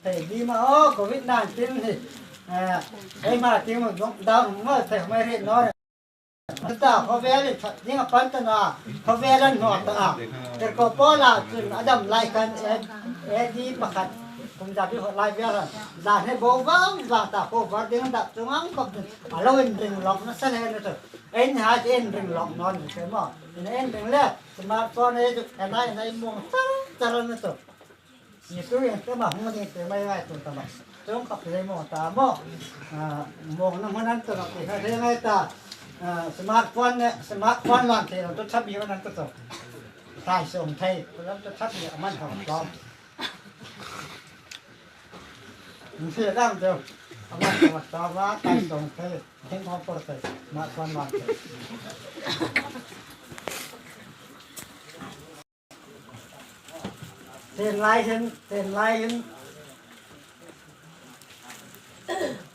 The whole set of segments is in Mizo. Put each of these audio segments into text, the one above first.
Thei di ma aw Covid 19 hi ei ma ting mo down mo thei mai ri no ta khawvel in ding a pan ta na khawvel an hnuak ta a tirhkoh Paula cun a dam lai khan AD pakhat kum zapi hawt lai vial han zan he bo vang vang ta ko var ding dah chungang khop cun a lo in ring lok na sal he na chu en ha en ring lok non ni mo in en ring le smartphone he enai enai muang char char na chu Jesuh te ma hung ding te mai ngai tu ta ma chung kap le mo ta mo mong na hmanan to na te kha ngai ta smartphone ne smartphone lan the to thap bi nan to to tai song thei lam to thap bi aman hong tom se dang to aman hong ta wa tai song thei thing hong por thei smartphone lan the Ten lai hin ten lai hin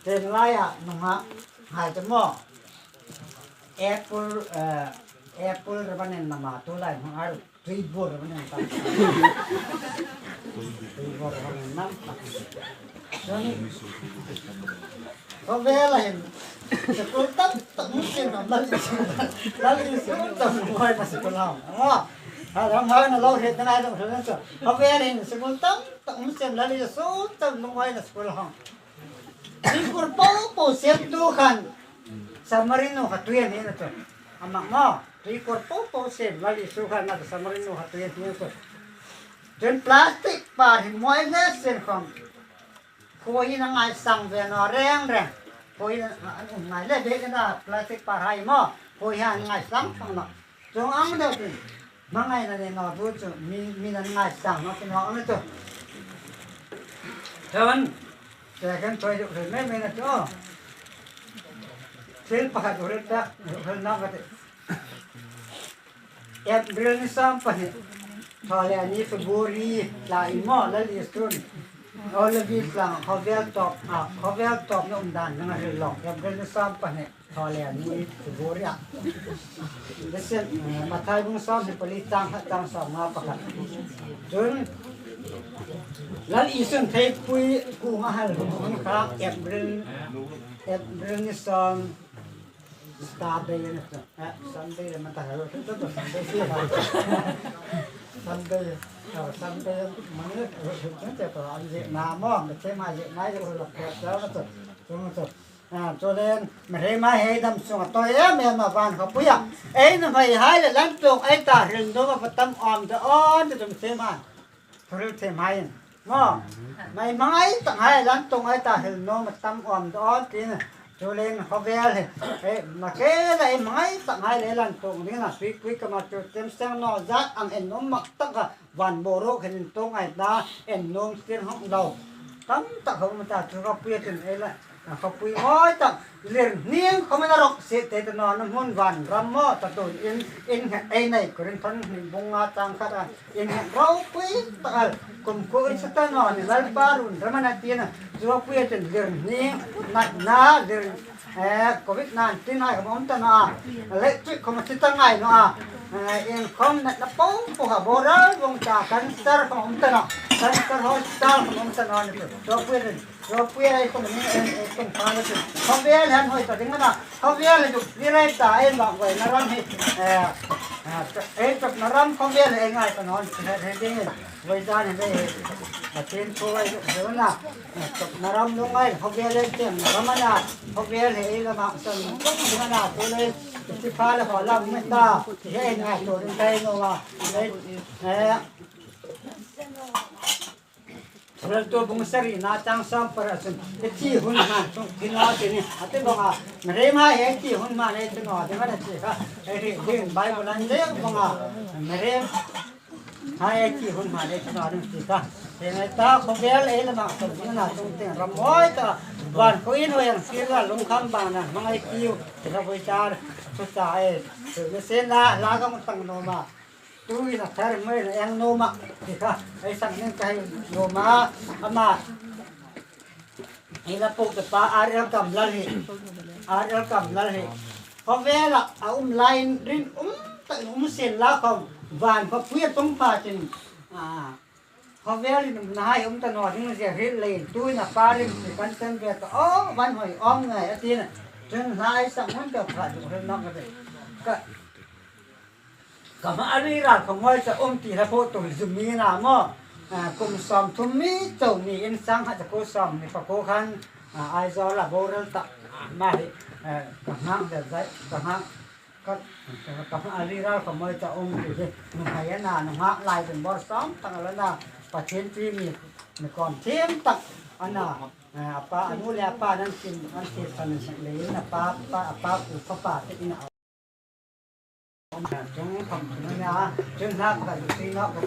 ten lai ah nungak hai te maw apple apple rabanen nama tu lai hmang ar tuibur rabanen tam tuibur rabanen nam cun khawvel ah hin sikul tam tak muslim am lal lal isu tam muai na sikul hang ram hai na lo het na dong thlen chu khawvel hin sikul tam tak muslim lal isu tam muai na sikul hang Singkur po po siam tu khan Samarino kha tuyen hi na chu amak mo tuikor po po siam lal isu khan na Samarino kha tuyen hi na chu cun plastic pa hi muai le sen khom Khawi in a ngaisang ve naw rengreng. Khawi in an um ngai le bek in a plastic par hai maw khawi hi an ngaisang thang naw. Cung ang deuh cun hmangai na ne naw tu cu mi min an ngaisang naw cu naw ang cu. Cun te kan choi deuh hrin men men cu thil pakhat urit pek hrin nak ka ti. April ni 12 Thawhlehni February tla in maw Lal Isun Olivi tlang khawvel tawp ah khawvel tawp na um dan ding a hril lo. April ni 12 Thawhlehni February ah Listen Matthai bung 24 cang khat cang 51. Cun Lal Isun theipui kung a hal hung kha April April ni sawm Sunday Sunday Sunday Sunday cho nên mà ma he dam sung tôi em em mà van học puya ấy nó phải hai là lăn tuộc ấy ta rừng đó mà tâm om cho on cho chúng xem mà thôi xem hay mo mai mai tang hai lan tung ai ta hil no ma tam om do on tin chulen khawvel hi e ma ke la e mai tang hai le lan tung ding na sui pui kama chu tem sang no zat ang en nom mak tak a van boro khin tung ai ta en nom sin hong do tam tak hong ta chu ro pui tin e la khawpui mawi tak lir hniang khawm in a rawk seh te te nawn a hmun van ram maw ta tun in in nghet ei nei kurin thon hnih bung nga chang khat a in nghet ropui tak al kum khu in sata nawn i lalpa run ram an a tin a chuapui a cun lir hniang nat na lir covid 19 ai khom om ta na a leh chuih khom a si ta ngai no a in khom nat na po po ha boral vong ta cancer khom om ta na cancer hospital khom om ta na ni chuapui a Khawvel han hawi ta ding a khawvel hi chu ta en vang vai na ram hi ei chawp na ram khawvel hi engai ka nawn he ding in vai zan hi hei Pathian thu ai chu na chawp na ram lungai khawvel en tiang na ram ana khawvel hi ei lamah san vang ding ana chu le chi pha le haw lam mai ta ti hi engai turin ka ei no a Raltu bung sarih na cang sam par ahcun i thi hun hman chung thi no ti ni ati bang ah mirem ha he thi hun hman he thi no ti man chi kha he ri ding Bible an lek bang ah mirem ha he thi hun hman he thi no ding chi kha he ngai ta khawvel ei lamah som na chung ting ram oi ta van ko in hoyang sir la lungkham bang na mangai kiu ti kha voi char chu cha e chu sen la la ka tang no ma Tuin a ther mai na eng nom ah ti kha hei sak ning ka hei nom a amah hi la puk te pa RL Kam Lal hi RL Kam Lal hi khawvel ah a um lai in rin um tak in um sen la khom van khawpui a tung pha cun. Khawvel in um na hai um ta no ding zia hril lein tuin a parim ti kan tem ve ta o van hoi om ngai atin chun hlai sang hun ka pha du hril nok ka ka ka ma ari ra ko ngoi cha um ti la pho tu zumi na mo kum som thum mi cho mi in sang ha cha ko som ni pa ko khan Aizawl a boral tak ma hi ka hang da zai ka hang Ka ka a riral ka moi ta um ti hi nu hai ana nu ngak lai den bor som tak ala na Pathian ti mi mi kom thiam tak ana apa anu le apa nan sin an sin san le in apa pa apa u fa pa te in a chung thom na chung na ka si na ka.